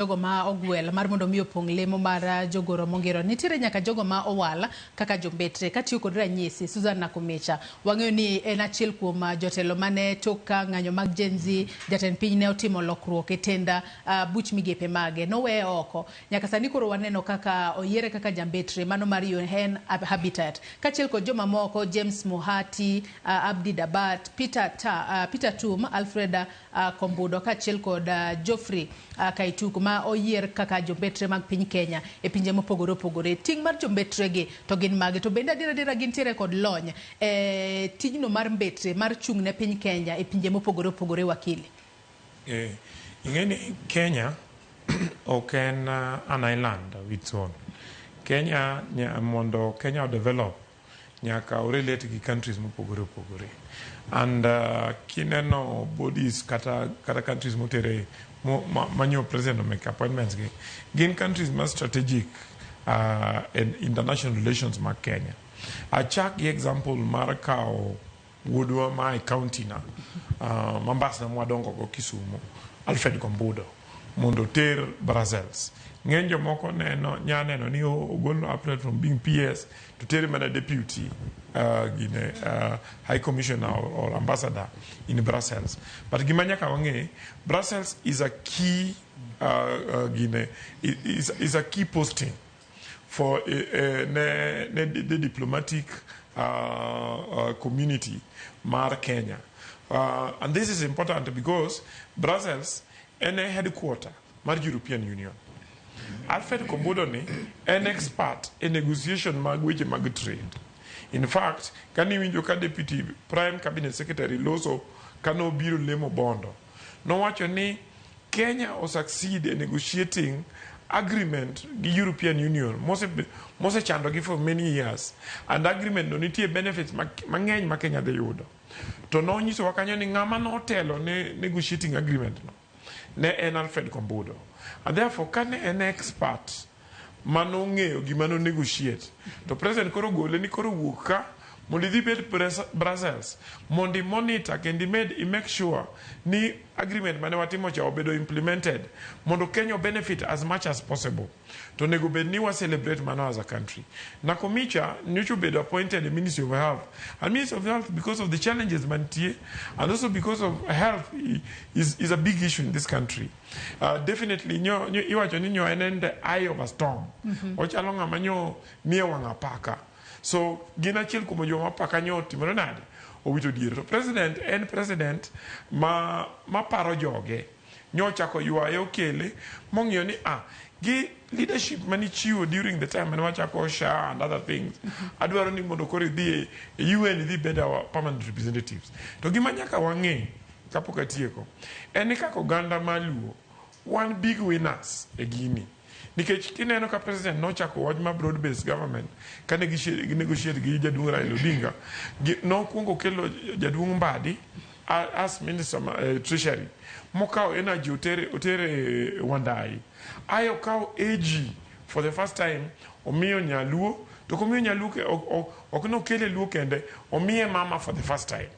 Jogo ma ogwel mar mondo mi opong' lemo mar jogoro mongiro. Nitiere nyaka jogo ma owal kaka jombetre. Katiyo kod ranyisi, Susan Nakumicha, wang'eyo ni en achiel kuom jotelo mane tok ka ng'anyo mag Gen Z, jatend piny ne otimo lokruok e tenda buch migepe mage. Noweye oko. Nyaka sani koro waneno kaka oyiere kaka jambetre mano mar UN Habitat. Kaachiel kod joma moko, James Muhati, Abdi Dabat, Peter Tum, Alfred Kombudo kaachiel kod Geoffrey Kaituku ma oyier kaka jombetre mag piny Kenya e pinje mopogore opogore. Ting' mar jombetre gi to gin mage? To bende adier adiera gintiere kod lony e tijno mar mbetre mar chung' ne piny Kenya e pinje mopogore opogore wakili? Ing'e ni Kenya ok en an island of its own. Kenya mondo Kenya o develop nyaka o relate gi countries mopogore opogore. And kineno bodies kata countries motere manyo president omake appointments gi gin countries ma strategic in international relations mag Kenya. Achak gi example mar kawo wuodwa ma e county na Mombasa mwadongo go Kisumu, Alfred Gombudo, mondo oter Brussels. Ng'eny jomoko neno nya neno ni ogol Alfred from being PS to tere mana deputy gine high commissioner or ambassador in Brussels. But gima nyaka wang'e, Brussels is a key gine is a key posting for ne the diplomatic community mar Kenya. And this is important because Brussels en a headquarter mar European Union. Alfred Kombudo ni en expert e negotiation mag weche mag trade. In fact, kane iwinjo ka Deputy Prime Cabinet Secretary loso kane obiro lemo Bondo, nowacho ni Kenya o succeed e negotiating agreement gi European Union mosechandogi for many years, and agreement no nitie benefits mang'eny ma Kenya dhi yudo. To nonyisowa kanyo ni ng'ama notelo ne negotiating agreement no ne en Alfred Kombudo. And therefore kane en expert manong'eyo gima no negotiate, to president koro gole ni koro wuok ka mondo idhi bed Brussels mondo i monitor kendo imed i make sure ni agreement mane watimo cha obedo implemented mondo Kenya benefit as much as possible. To onego bed ni wa celebrate mano as a country. Nakumicha nyocha obedo appointed e Ministry of Health. And Ministry of Health, because of the challenges mantie and also because of health is a big issue in this country. Definitely nyo iwacho ni nyo en in the eye of a storm. Ochalo ng'ama nyo nie wang' apaka. So gin achiel kuom joma apaka nyo otimore nade? Owito diere. To president en president ma paro joge. Nyo ochako ywaye okele mong'iyo ni gi leadership manichiwo during the time mane wachako SHA and other things. Adwaro ni mondo koro idhi e UN, idhi bed our permanent representatives. To gima nyaka wang'e kapok atieko en ni kaka oganda maluo wan big winners e gini. Nikech kineno ka president nochako wach ma broad based government kane gi negotiate gi jaduong' Raila Odinga, nokwongo kelo jaduong' Mbadi as minister treasury, mokawo energy otere Wandayi, aye okawo AG for the first time omiyo nyaluo, to komiyo nyaluo ok nokele luo kende, omiye mama for the first time.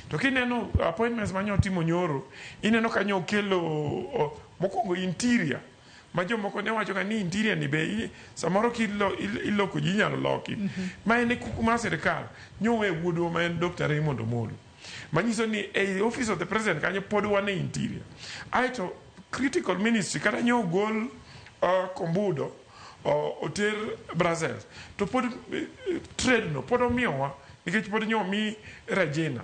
To kineno appointments mane otimo nyoro, ineno ka nyo okelo mokwongo interior, ma jomoko ne wacho ga ni interior ni be samoro iloko ji inyalo loki. Ma en e kuku mar sirikal, nyowe wuodwa ma en Dr. Raymond Omolo. Manyiso ni e office of the president kanyo pod wan e interior. Aeto critical ministry kata nyo ogol Kombudo oter Brussels, to pod trade no pod omiyowa nikech pod nyo omi Regina.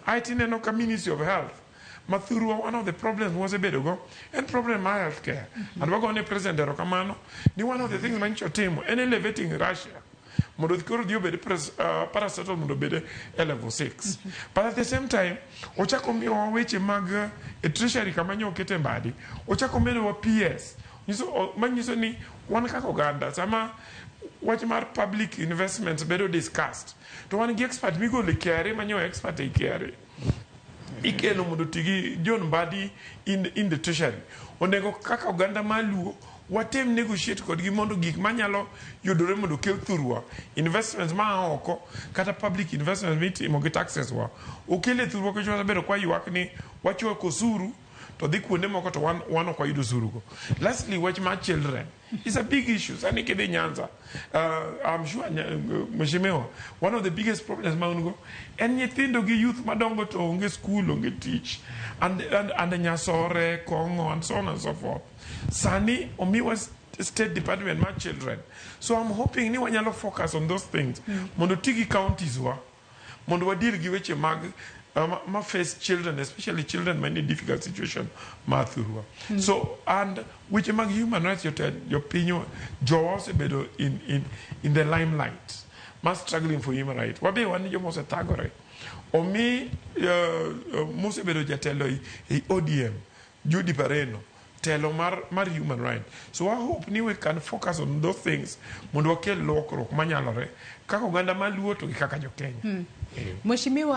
Aeto ineno ka Ministry of Health mathurwa, one of the problems mwasebedo go en problem mar healthcare. And wago ne president erokamano ni one of the things manyicho timo en elevating Russia mondo koro dhi obed parastatal mondo obed e level 6. But at the same time ochako miyowa weche mag e treasury kama nyo okete Mbadi, ochako medowa PS manyiso ni wan kaka oganda sama wach mar public investments bedo discussed to wan gi expert migolo e KRA manyo expert e KRA ikelo mondo oti gi John Mbadi in the treasury. Onego kaka oganda maluo watem negotiate kodgi mondo gik manyalo yudore mondo okel thurwa, investments ma oko kata public investments mitimo gi taxes wa okel e thurwa, nikech wasebedo kwa ywak ni wachoko osuru to to dhi kuonde moko to wan, wan ok wayud osuru go. Lastly, wach mar children is a big issue. Sani kidhi Nyanza, I'm sure Mheshimiwa, one of the biggest problems ma un go en nyithindo gi youth madongo to onge school, onge tich, and nyasore, kong'o, and so on and so forth. Sani omiwa state department mar children. So I'm hoping ni wanyalo focus on those things mondo ti gi counties wa mondo wadeal gi weche mag ma face children, especially children ma in a difficult situation mar thurwa. So and weche mag human rights, jotend jopiny jowa osebedo in the limelight ma struggling for human rights. Wabe wan joma osethagore omi mosebedo jatelo e ODM Judy Pareno telo mar human right. So I hope ni we can focus on those things mondo wakel lokruok manyalore kaka oganda maluo to gi kaka jo Kenya. Mheshimiwa.